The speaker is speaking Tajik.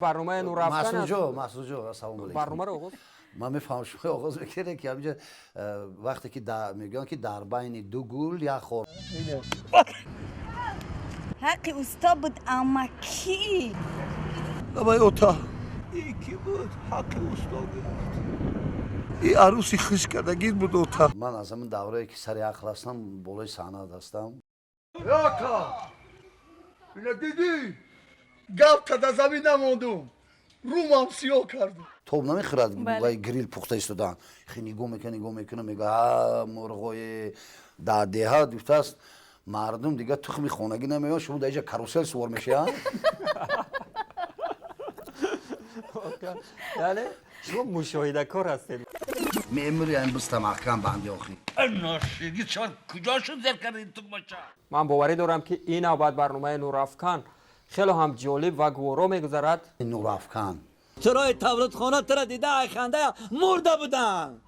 Барномаи Нурафкан аст. Масруҷо, Масруҷо, ассалому алайкум. Барномаро оғоз. Ман мефаҳмам, шумо оғоз мекунед, ки ҳаминҷа вақте ки мегӯянд, ки дар байни ду гул як хор. Ҳаққи усто буд, амма кӣ? Давай, ота, и ки буд, ҳаққи усто гирифт? И арӯси хиш кардагит буд, ота. Ман аз ҳамин даврае, ки сари ақл ҳастам, болои саҳнат ҳастам. Ота, ина дидӣ, гап када замин намондум, румам сиёҳ кардум. Тоб намехӯрад. Бале. Вай грил пухта истодаанд, хе нигоҳ мекунад, нигоҳ мекунад, мега: «А, мурғои дар деҳа гуфтааст, мардум дигар тухми хонагӣ намеён, шумо дар иҷа карусел сувор мешаванд.» Яъне шумо мушоҳидакор ҳастед. Мемури ин биста маҳкам банди охир. Ношиги чор куҷо шуд, зер кард ин тугмача? Ман боварӣ дорам, ки ин навбат барномаи Нурафкан хело ҳам ҷолиб ва гуворо мегузарад. Нурафкан. Чарои тавлидхона тура дида, айханда мурда буданд.